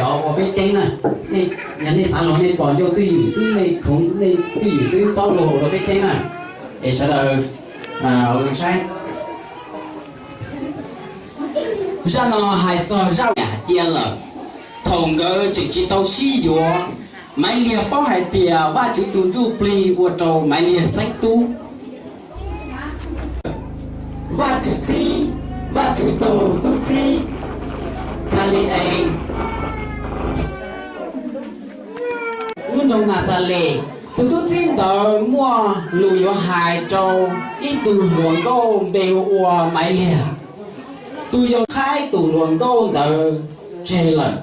Cov ua peb ceeb na, yog nej xav los nej pom ncauj twj ywm xwb, nej khoov nej twj ywm xwb, txhob luag ua peb ceeb na. Es sawv daws saib. Zaj no hais txog zaj yam cia lawm. Thaum nkawd tseem tsis tau sib yuav, Maiv Liag paub hais tias Vajtswv tus ntsuj plig ua rau Maiv Liag xeeb tub. Vajtswv txib, Vajtswv tus tub txib Thas Li Es lub nroog Nas Xas Les. Tus tub txib ntawd muaj lus yuav hais rau ib tug hluas nkauj npe hu ua Maiv Liag. Tus yau qhaib tus hluas nkauj ntawd tseg lawm.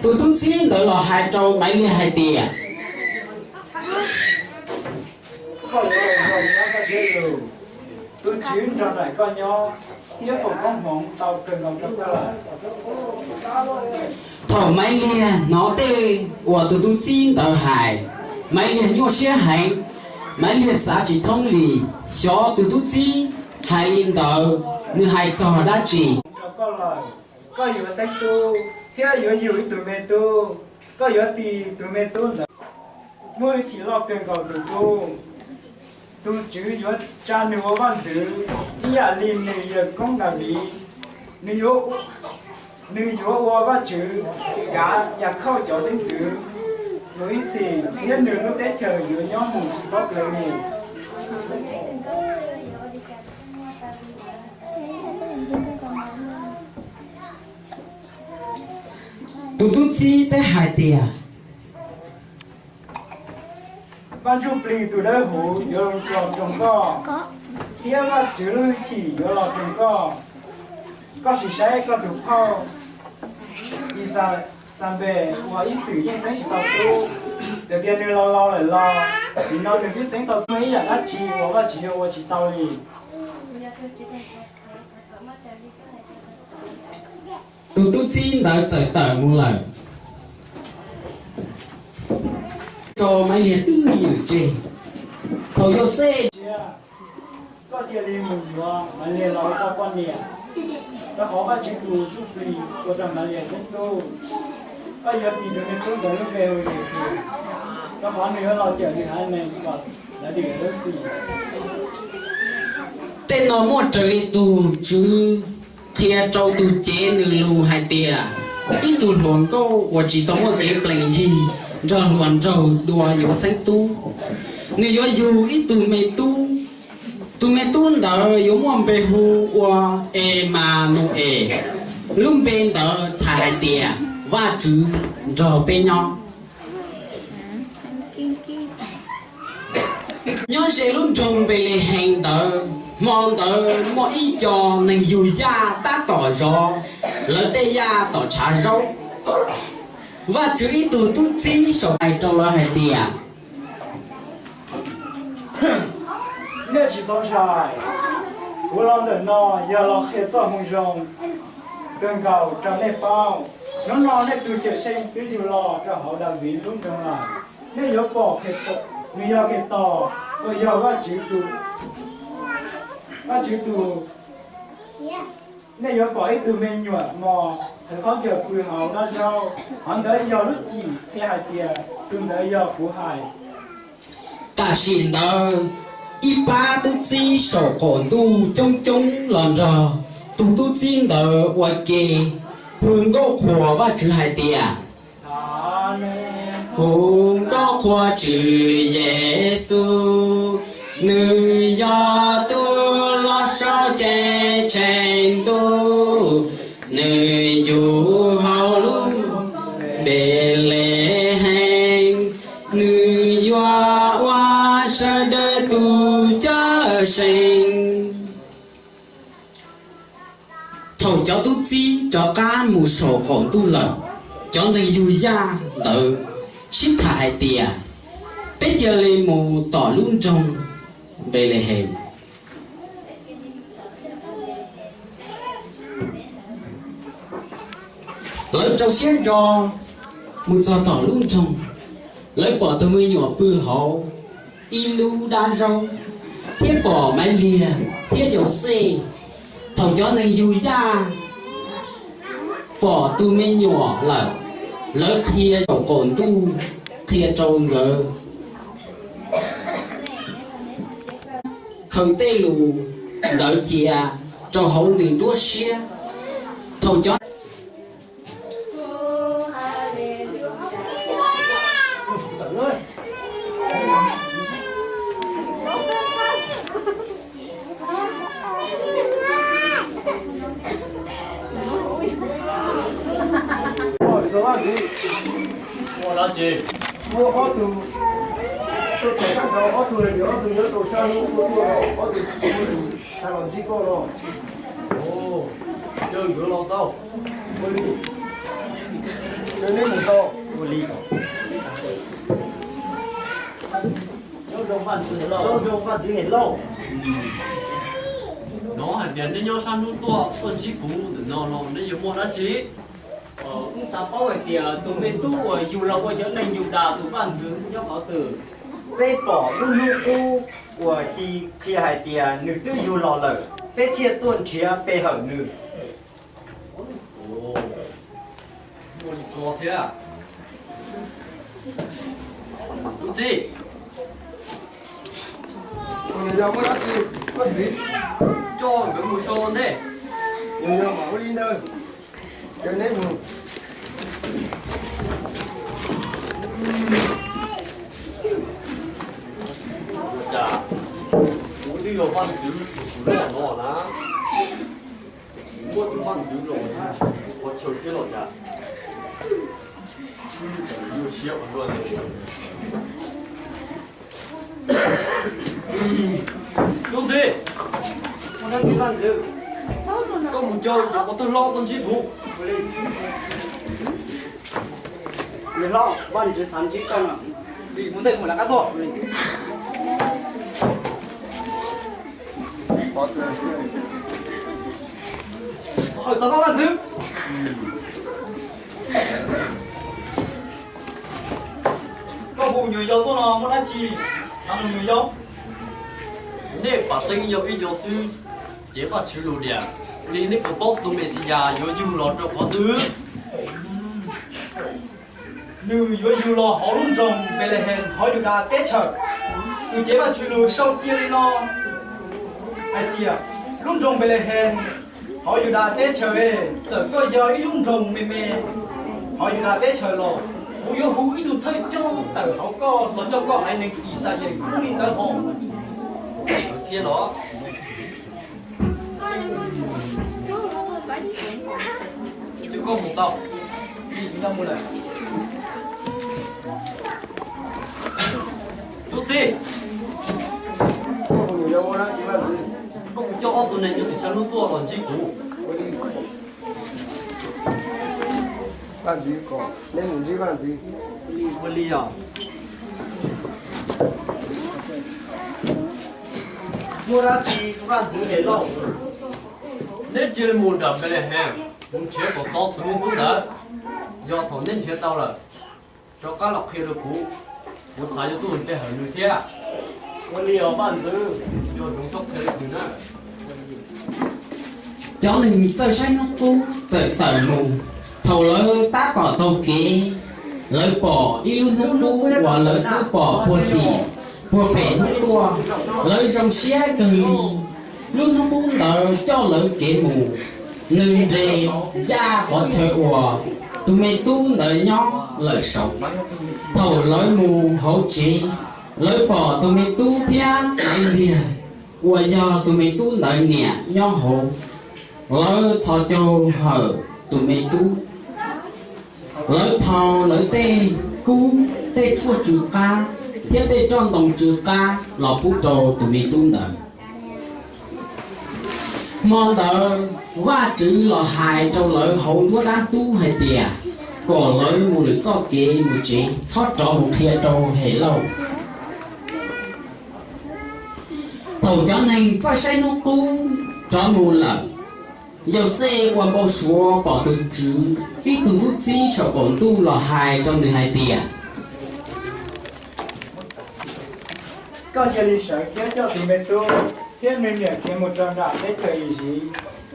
Tus tub txib ntawd los hais rau Maiv Liag hais tias, Tus Tswv nrog nraim koj nyob thiab foom koob hmoov tau kawg nkaus rau koj lawm. Thaum Maiv Liag hnov tej uas tus tub txib ntawd hais, Maiv Liag nyuaj siab heev. Maiv Liag xav tsis thoob li, xyov tus tub txib hais li ntawd nws hais txog dab tsi. Rau koj lawm, koj yuav xeeb tub thiab yuav yug ib tug me tub. Koj yuav tis tus me tub ntawd muaj hwj chim loj kawg nkaus tus tub. Tus Tswv yuav tsa nws ua vaj ntxwv ib yam li nws yawg koob Daviv. Nws yuav, nws yuav ua Vajtswv kav Yakhauj cov xeeb ntxwv mus ib txhis, thiab nws lub teb chaws yuav nyob mus tsis paub plaws li. Tus tub txib teb hais tias, Vaj Ntsuj Plig tus Dawb Huv yuav los roos koj, thiab Vajtswv lub hwj chim yuav los roos koj. Koj sim saib koj tus phauj Ixaxanpes uas ib txwm yeej xeeb tsis tau tub, txawm tias nws laus laus lawm los nim no nws twb xeeb tau tub, ib yam dab tsi uas Vajtswv yuav ua tsis tau li. Tus tub txib ntawd txawm tawm mus lawm, rau Maiv Liag twj ywm tseg. Thaum Yauxej, koj cia li mus yuav Maiv Liag los ua koj poj niam, rau qhov Vajtswv tus Ntsuj Plig ua rau Maiv Liag xeeb tub. Koj yuav tis tus me tub ntawd lub npe hu Yexus, rau qhov nws yuav los cawm nws haiv neeg kom lawv dim lawv lub txim. Tej no muaj raws li tus Tswv qhia rau tus cev nws lus hais tias, ib tug hluas nkauj uas tsis tau muaj kev plees yig nrog hluas nraug dua yuav xeeb tub. Nws yuav yug ib tug me tub. Tus me tub ntawd yuav muaj npe hu ua Emanues. Lub npe ntawd txhais hais tias Vajtswv nrog peb nyob. Nyob ze lub nroog Npelehees ntawd, hmo ntawd muaj ib co neeg yug yaj tab tom zov lawv tej yaj tom tshav zaub. Vajtswv ib tug tub txib saum hais rau lawv hais tias, Nej tsis txhob ntshai. Kuv los ntawm no yog los qhia txoj moo zoo kawg nkaus rau nej paub. Hnub no nej tus Cawmseej twb yug los rau hauv Daviv lub nroog lawm. Nej yuav pom, nws yog Khetos, uas yog Vajtswv tus, Vajtswv tus. Nej yuav pom ib tug me nyuam mos hawv khaub ncaws pw hauv dab zaub. Qhov ntawd yog lub cim qhia hais tias tus ntawd yog kuv hais. Tam sim ntawd, ib pab tub txib saum qaum ntuj coob coob los nrog tus tub txib ntawd ua ke hu nkauj qhuas Vajtswv hais tias, hu nkauj qhuas Tswv Yexus, nws yog tus los saub cev tsheej ntuj. Nws yug hauv lub Npelehees, nws yuav ua sawv daws tus cawm seej. Thaum cov tub txib rov qab mus saum qaum ntuj lawm, cov neeg yug yaj ntawd sib tham hais tias, peb cia li mus tom lub nroog Npelehees. Lawv rau siab ntso mus txog tom lub nroog, lawv pom tus me nyuam pw hauv ib lub dab zaub, thiab pom Maiv Liag thiab Yauxej. Thaum cov neeg yug yaj pom tus me nyuam lawm, lawv qhia saum qaum ntuj, qhia rau nkawd, khaws tej lus ntawd cia rau hauv nws nruab siab. Thaum cov Muaj ob tug, ob tug hais tias ob tug nyob rau sab hnub tuaj, ob tug xav los ntsib koj no. Caw nkawd los tau. Ua li, caw neb mus tau. Ua li, nyob zoo vaj ntxwv niam lauj. Hnov hais tias neb nyob sab hnub tuaj, tuaj ntsib kuv ntawm no los neb yuav muaj dab tsi? Wb xav paub hais tias tus me tub uas yug los ua cov neeg Yudas tus vaj ntxwv nyob qhov twg? Peb pom lub hnub qub uas ci qhia hais tias nws twb yug los lawm, peb thiaj tuaj nrhiav pe hawm nws. Muaj li ko thiab. Tub txib, coj nkawd mus so ntej. Yog mam ua li ntawd, cov neb mus. Ua cas kuv twb yog vaj ntxwv tus loj no na, muaj tus vaj ntxwv los qhov chaw thiab los cas? Nyuaj siab ua luaj li. Tub txib, koj mus caw cov pov thawj hlob tuaj ntsib kuv. Niam hlob, vaj ntxwv xav ntsib koj no. Mus ntej mus lawv qab tuaj. Txog vaj ntxwv, koj hu nyuam yaus tuaj no muaj dab tsi xav nug nyuam yaus? Nej pam teeb yog ib co xib cev Vajtswv lus diam, ua li nej puas paub tus Mexiyas yuav yug los rau qhov twg? Nws yuav yug los hauv lub nroog Npelehees hauv Yudas teb chaws. Tus cev Vajtswv lus sau cia li no hais tias, lub nroog Npelehees hauv Yudas teb chaws, txawm koj yog ib lub nroog me me hauv Yudas teb chaws los kuv yuav hu ib tug thawj coj tawm hauv koj los coj koj haiv neeg Yixalayees hnub li ntawd hos. Thiab los, koj mus tau. Tub txib, koj mus coj ob tug neeg nyob tim sab hnub tuaj los ntsib kuv. Vaj ntxwv, neb mus ntsib vaj ntxwv. Ua li os. Muaj dab tsi vaj ntxwv niam lauj? Neb cia li mus nram Npelehees mus nrhiav kom tau tus me tub ntawd. Yog thaum neb nrhiav tau lawm, rov qab los qhia rau kuv, kuv xav yuav tuaj pe hawm nws thiab. Ua li os vaj ntxwv, nco ntsoov txhob qhia leej twg na. Cov neeg txawj saib hnub qub txawm tawm mus. Thaum lawv tab tom taug kev, lawv pom ib lub hnub qub uas lawv xub pom puag tim puag pem hnub tuaj. Lawv zoo siab kawg li. Lub hnub qub ntawd coj lawv kev mus, nws nres ncaj qhov chaw uas tus me tub ntawd nyob lawm saud. Thaum lawv mus hauv tsev, lawv pom tus me tub thiab Maiv Liag uas yog tus me tub ntawd niam nyob hauv. Lawv txhos caug hawm tus me tub. Lawv thaus lawv tej kub, tej tshuaj tsw qab thiab tej roj ntoo tsw qab los pub rau tus me tub ntawd. Hmo ntawd Vajtswv los hais rau lawv hauv nruab dab ntub hais tias kom lawv mus lwm txoj kev mus tsev, txhob rov mus qhia rau Helauj. Thaum cov neeg txawj saib hnub qub rov mus lawm, Yauxej ua npau suav pom tus Tswv ib tug tub txib saum qaum ntuj los hais rau nws hais tias, Koj cia li sawv thiab coj tus me tub thiab nws niam khiav mus rau nram teb chaws Iziv.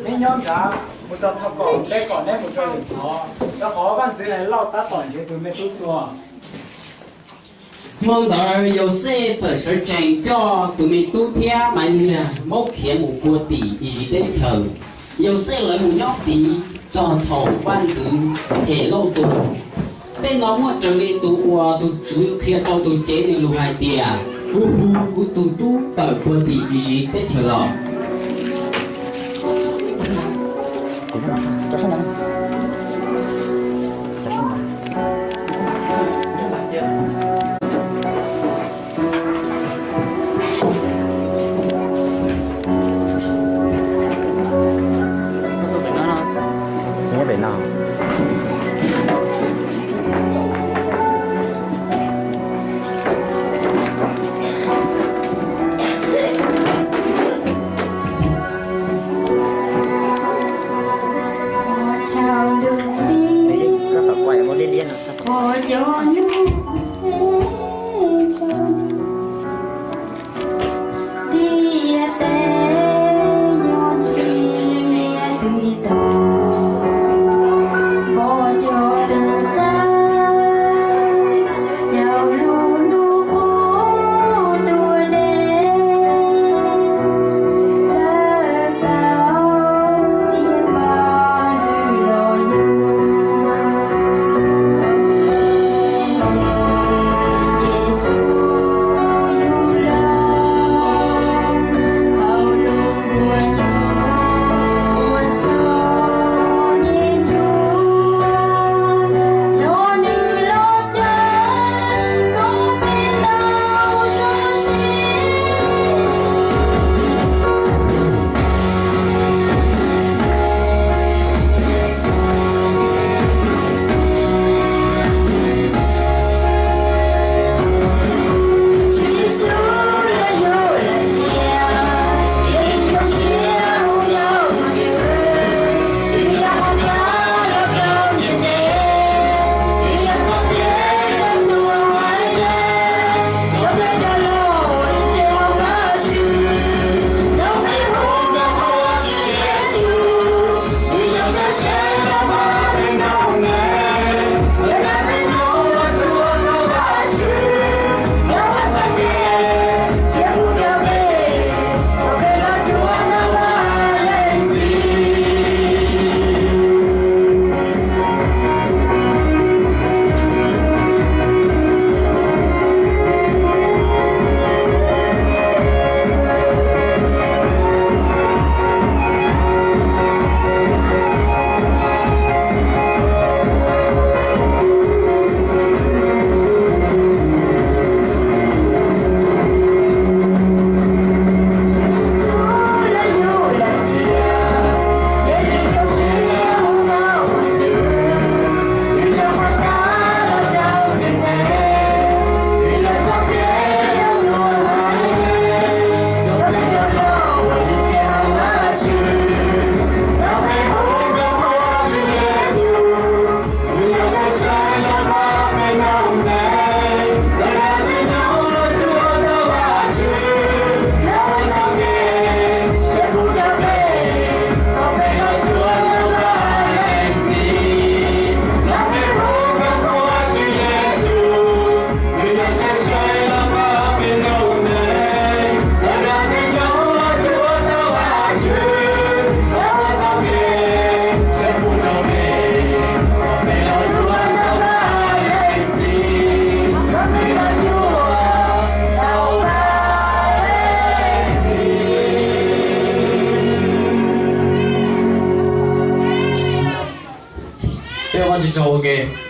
Neb nyob nrad mus txog thaum kaum, neb kom neb mus rau lwm qhov, rau qhov vaj ntxwv Helauj tab tom nrhiav tus me tub tua. Hmo ntawd Yauxej txawm sawv tsees coj tus me tub thiab Maivliag Maub khiav mus puag tim Iziv teb chaws. Yauxej lawv mus nyob tid txog thaum vaj ntxwv Helauj tuag. Tej no muaj raws li tus uas tus Tswv qhia rau tus cev nws lus hais tias, Kuv hu kuv tus tub tawm puag tim Iziv teb chaws los. Ua tsaug tsaug ua ke.